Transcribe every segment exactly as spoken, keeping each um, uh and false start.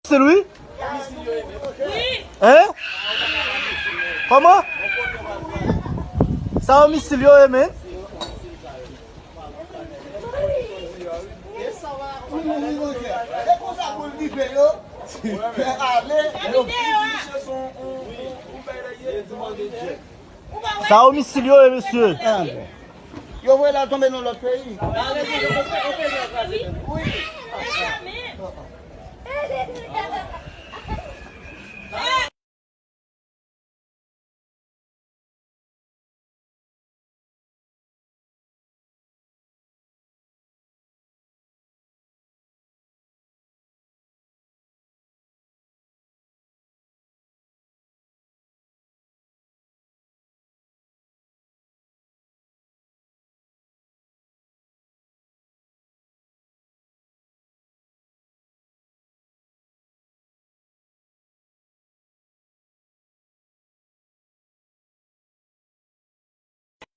Misil, wi. Hein? Kòman? Sa yo misil yo ye, men? E konsa pou l rive yo fè ale. Sa yo misil yo ye, mesye. Yo voye l al tonbe nan lòt peyi. Wi.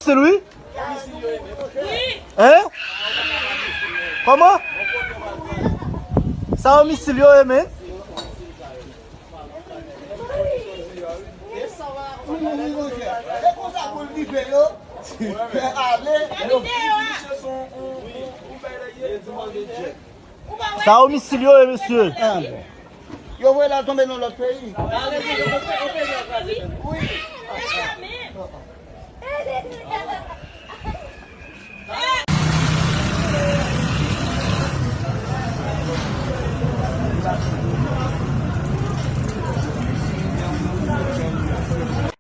Misil, wi. Hein? Kòman? Sa yo misil yo ye, men? E konsa pou l rive yo fè ale. Sa yo misil yo ye, mesye. Yo voye l al tonbe nan lòt peyi. Wi.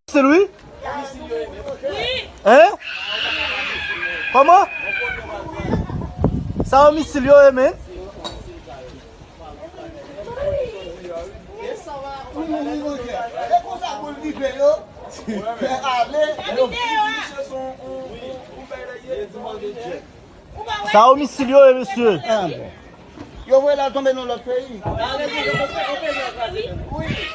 Misil, wi. Hein? Kòman? Sa yo misil yo ye, men? E konsa pou l rive yo fè ale. Sa yo misil yo ye, mesye. Yo voye l al tonbe nan lòt peyi. Wi.